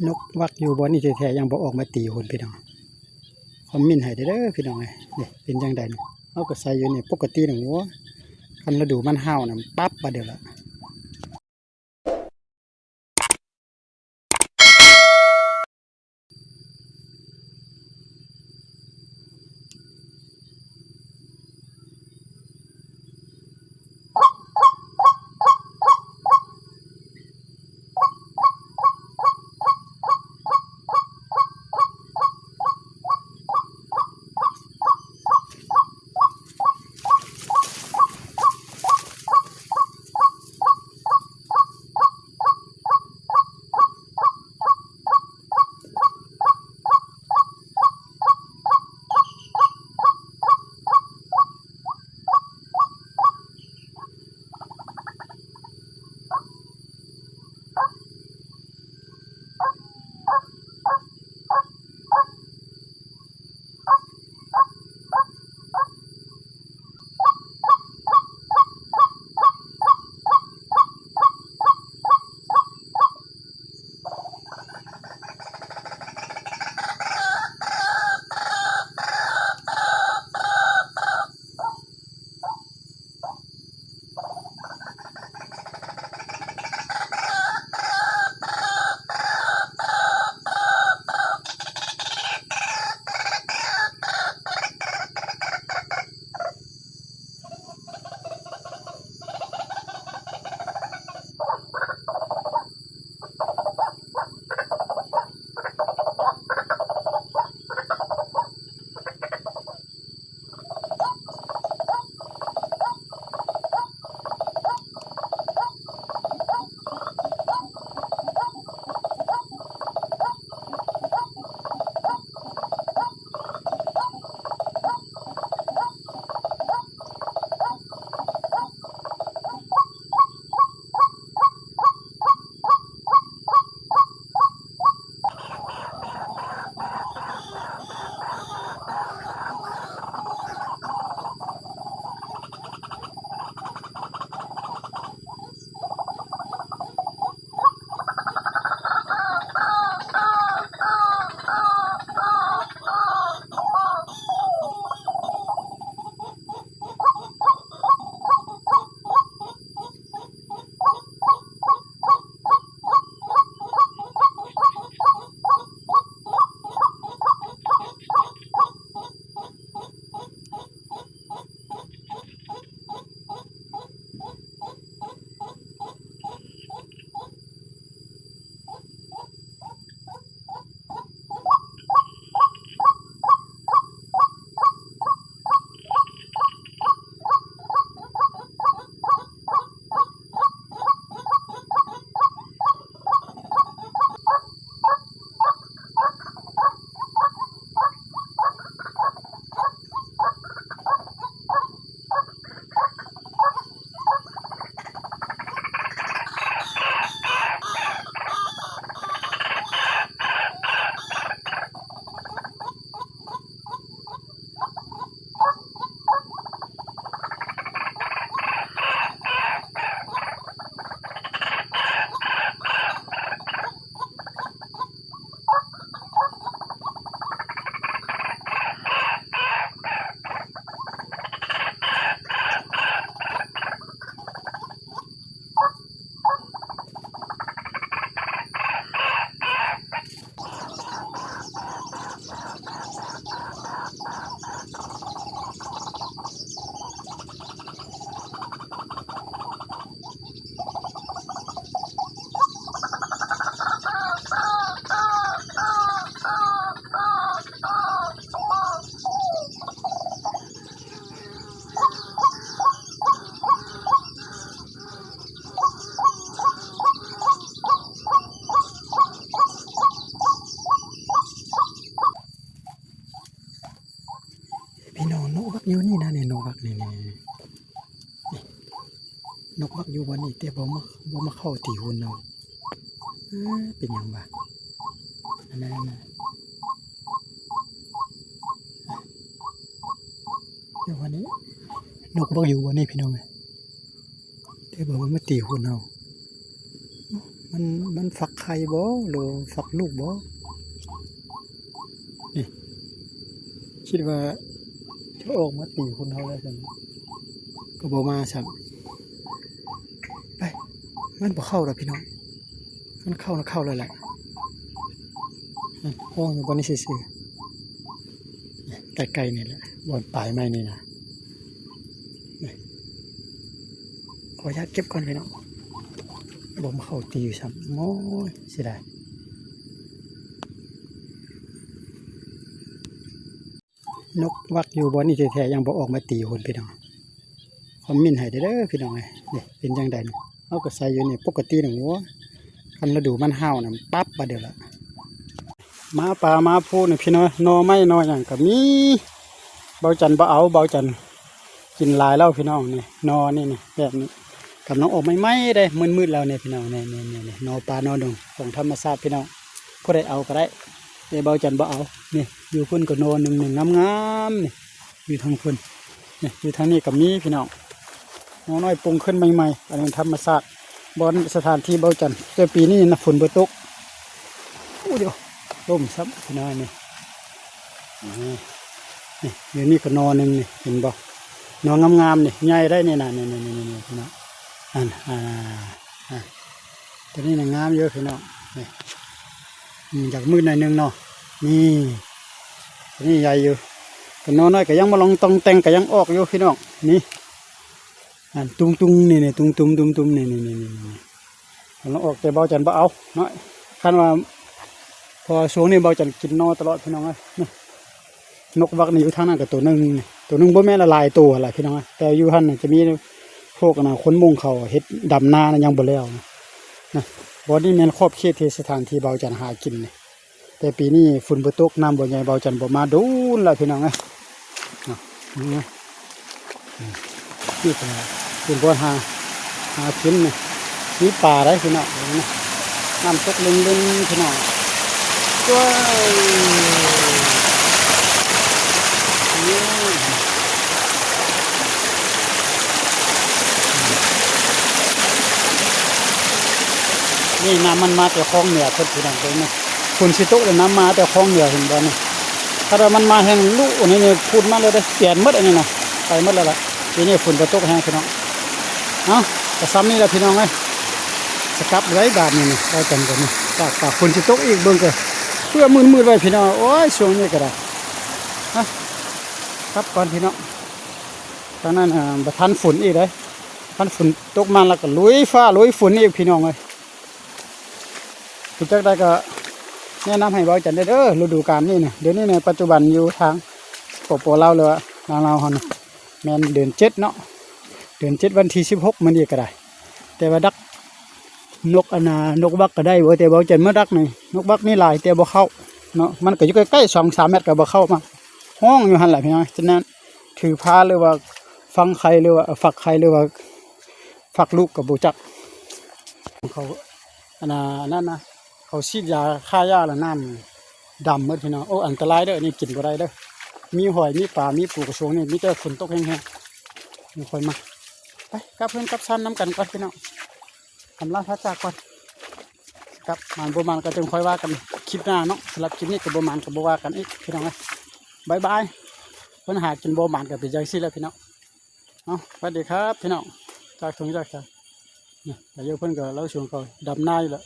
ນົກວັກຢູ່ບ່ອນນີ້ແທ້ໆ ຍັງບໍ່ອອກມາຕີຫຸ່ນພີ່ນ້ອງ. ຄອມເມັນໃຫ້ເດີ້ພີ່ນ້ອງເອີຍ. ນີ້ເປັນຈັ່ງໃດນີ້? ເຮົາກໍໃສ່ຢູ່ນີ້ປົກກະຕິນະ. ໂອ້ ຄັນລະດູມັນຮ້າວນະ ປັບບາດດຽວລະ. ພີ່ນ້ອງ, ນົກວັກຢູ່ນີ້ນະ ນີ້ ນົກວັກນີ້ ນີ້ ນີ້ ນົກວັກຢູ່ບ່ອນນີ້ ແຕ່ບໍ່ມາ ບໍ່ມາເຂົ້າຕີຫຸ່ນເຮົາ. ເອີ ເປັນຫຍັງວະ? ອັນນັ້ນ ອັນນັ້ນ ຢູ່ບ່ອນນີ້ ນົກມັກຢູ່ບ່ອນນີ້ພີ່ນ້ອງເອີຍ, ແຕ່ບໍ່ວ່າມາຕີຫຸ່ນເຮົາ. ມັນ ມັນຟັກໄຂ່ບໍ່ ຫຼືຟັກລູກບໍ່? ນີ້ ຄິດວ່າຈະອອກມາຕີຄົນເຮົາແລ້ວຊັ້ນ ກໍບໍ່ມາຊ້ຳ. ໄປ ມັນບໍ່ເຂົ້າດອກພີ່ນ້ອງ ຄັນເຂົ້ານະເຂົ້າແລ້ວແຫຼະ. ອືມ ຫ້ອງຢູ່ບ່ອນນີ້ຊື່ໆ ໃກ້ໆ ນີ້ແຫຼະ ບ່ອນປາຍໄມ້ນີ້ນະ. ນີ້ ຂໍອະນຸຍາດເກັບກ່ອນພີ່ນ້ອງ ບໍ່ມາເຂົ້າຕີຊ້ຳ. ໂອ້ຍ ເສຍດາຍ. ນົກວັກຢູ່ບ່ອນນີ້ແທ້ໆ ຍັງບໍ່ອອກມາຕີຄົນພີ່ນ້ອງ. ຄອມເມັນໃຫ້ແດ່ເດີພີ່ນ້ອງເອີຍ. ນີ້ເປັນຈັ່ງໃດນີ້? ເຮົາກໍໃສ່ຢູ່ນີ້ປົກກະຕິນະ. ໂອ້ຍ ຄັນລະດູມັນຫ້າວນະ ປັບບາດດຽວລະ. ມາປ່າມາພູນີ້ພີ່ນ້ອງ ໜໍ່ໄມ້ໜໍ່ຫຍັງກໍມີ. ເບົາຈັນບໍ່ເອົາ ເບົາຈັນກິນຫຼາຍແລ້ວພີ່ນ້ອງ. ນີ້ໜໍ່ນີ້ ນີ້ແບບນີ້ ກຳລັງອອກໃໝ່ໆ ເດ້ ມືດໆ ແລ້ວນີ້ພີ່ນ້ອງ. ນີ້ ນີ້ ນີ້ ນີ້ ໜໍ່ປ່າໜໍ່ດົງຂອງທຳມະຊາດພີ່ນ້ອງ. ຜູ້ໃດເອົາກໍໄດ້ ແຕ່ເບົາຈັນບໍ່ເອົາ. ນີ້ຢູ່ພຸ້ນກໍໜໍ່ໜຶ່ງ ນີ້ງາມໆ ນີ້ ຢູ່ທາງພຸ້ນ. ນີ້ຢູ່ທາງນີ້ກໍມີພີ່ນ້ອງ ໜໍ່ນ້ອຍປຸງຂຶ້ນໃໝ່ໆ. ອັນນີ້ທຳມະຊາດ ບ່ອນສະຖານທີ່ເບົາຈັນ ແຕ່ປີນີ້ນະຝົນບໍ່ຕົກ. ໂອ້ ດຽວລົ້ມຊ້ຳພີ່ນ້ອງ. ນີ້ ນີ້ ນີ້ ຢູ່ນີ້ກໍໜໍ່ໜຶ່ງນີ້ ເຫັນບໍ່? ໜໍ່ງາມໆ ນີ້ ໃຫຍ່ໄດ໋ນີ້ນະ. ນີ້ ນີ້ ນີ້ ນີ້ ພີ່ນ້ອງ ອັນ ອ່າ ອ່າ ຕົວນີ້ນະງາມຢູ່ພີ່ນ້ອງ. ນີ້ ອືມ ຢາກມືດໜ້ອຍໜຶ່ງເນາະ. ນີ້ ຕົວນີ້ໃຫຍ່ຢູ່ ກໍໜໍ່ນ້ອຍກໍຍັງມາລອງຕ່ອງແຕ່ງ ກໍຍັງອອກຢູ່ພີ່ນ້ອງ. ນີ້ອັນຕຸງໆ ນີ້ ນີ້ ຕຸງໆ ຕຸງໆ ນີ້ ນີ້ ນີ້ ນີ້ ນີ້ ກຳລັງອອກ ແຕ່ເບົາຈັນບໍ່ເອົາເນາະ. ຄັນວ່າ ເພາະວ່າຊ່ວງນີ້ເບົາຈັນກິນໜໍ່ຕະຫຼອດພີ່ນ້ອງເອີຍ. ນີ້ ນົກວັກນີ້ຢູ່ທາງນັ້ນກໍໂຕໜຶ່ງ ໂຕໜຶ່ງ ບໍ່ແມ່ນຫຼາຍໂຕຫັ້ນລະພີ່ນ້ອງ. ແຕ່ຢູ່ຫັ້ນຈະມີພວກ ອັນນ່າ ຄົນມົ້ງເຂົາເຮັດດຳນານະ ຍັງບໍ່ແລ້ວນະ. ບ່ອນນີ້ແມ່ນຂອບເຂດທີ່ສະຖານທີ່ເບົາຈັນຫາກິນນີ້. ແຕ່ປີນີ້ຝົນບໍ່ຕົກ ນ້ຳບໍ່ໃຫຍ່ ເບົາຈັນບໍ່ມາດົນລະພີ່ນ້ອງເອີຍ. ເນາະ ນີ້ກໍເປັນບ່ອນຫາ ຫາກິນນະ ມີປາໄດ໋ພີ່ນ້ອງ. ເບິ່ງນະ ນ້ຳຕົກເລິ່ງໆ ພີ່ນ້ອງ. ໂອ້ຍ ນີ້ນ້ຳມັນມາແຕ່ຄອງເໜືອເພິ່ນພີ່ນ້ອງ. ເບິ່ງນະ ຝົນຊິຕົກແລ້ວ ນ້ຳມາແຕ່ຄອງເໜືອ ເຫັນບໍ່ນີ້? ຖ້າວ່າມັນມາແຮງລຸນີ້ ນີ້ ພຸ້ນມາເລີຍເດ້ ປຽນໝົດອັນນີ້ນະ ໄປໝົດແລ້ວລະ. ປີນີ້ຝົນບໍ່ຕົກແຮງພີ່ນ້ອງ. ເອົ້າ ກໍຊ່ຳນີ້ລະພີ່ນ້ອງເອີຍ ສະກັບໄວ້ບາດນີ້ນະ. ເອົາກັນກັນນີ້ ປາກ ປາກຝົນຊິຕົກອີກ ເບິ່ງກໍເພື່ອມືດໆ ໄວ້ພີ່ນ້ອງ. ໂອ້ຍ ຊ່ວງນີ້ກໍໄດ້ ຮະ ກັບກ່ອນພີ່ນ້ອງ. ທາງນັ້ນ ອ່າ ບໍ່ທັນຝົນອີກເດ້ ຄັນຝົນຕົກມາແລ້ວກໍລຸຍຟ້າລຸຍຝົນອີກພີ່ນ້ອງເອີຍ. ເປັນຈັ່ງໃດກໍແນະນຳໃຫ້ເບົາຈັນແດ່ເດີ ລະດູການນີ້ນະ. ດຽວນີ້ໃນປັດຈຸບັນຢູ່ທາງ ປປ ລາວ ຫຼືວ່າລາວເຮົານະ ແມ່ນເດືອນເຈັດເນາະ ເດືອນເຈັດ ວັນທີສິບຫົກ ມື້ນີ້ກໍໄດ້. ແຕ່ວ່າດັກນົກ ອັນນ່າ ນົກວັກກໍໄດ້ເວີຍ ແຕ່ເບົາຈັນມາດັກນີ້ ນົກວັກນີ້ຫຼາຍແຕ່ບໍ່ເຂົ້າເນາະ. ມັນກໍຢູ່ໃກ້ໆ ສອງສາມແມັດກໍບໍ່ເຂົ້າມາ ຮ້ອງຢູ່ຫັ້ນແຫຼະພີ່ນ້ອງ. ສະນັ້ນຖືພາ ຫຼືວ່າຝັງໄຂ່ ຫຼືວ່າ ເອີ ຟັກໄຂ່ ຫຼືວ່າ ຝັກລູກກໍບໍ່ຈັກ. ເຂົາ ອັນນ່າ ອັນນັ້ນນະ ເຂົາສີດຢາຂ້າຫຍ້າລະນ້ຳດຳໝົດພີ່ນ້ອງ. ໂອ້ ອັນຕະລາຍເດີ ນີ້ກິນບໍ່ໄດ້ເດີ. ມີຫອຍ ມີປາ ມີປູກະຊວງນີ້ ມີແຕ່ຝົນຕົກແຮງໆ ຍັງຄ່ອຍມາ. ໄປກັບເຮືອນກັບຊານນຳກັນກ່ອນພີ່ນ້ອງ ອຳລາພາຈາກກ່ອນ. ກັບ ໝານບໍ່ໝານກໍຈຶ່ງຄ່ອຍວ່າກັນຄລິບໜ້າເນາະ. ສຳລັບຄລິບນີ້ກໍບໍ່ໝານກໍບໍ່ວ່າກັນອີກພີ່ນ້ອງເອີຍ. ບາຍບາຍ. ເພິ່ນຫາກິນບໍ່ໝານກໍເປັນຈັ່ງຊີ້ແຫຼະພີ່ນ້ອງ. ເອົາ ສະຫວັດດີຄັບພີ່ນ້ອງ ຈາກທົ່ງຈາກສາ. ນີ້ ອາຍຸເພິ່ນກໍລາວສູງ ເຂົາດຳນາຢູ່ແລ້ວ.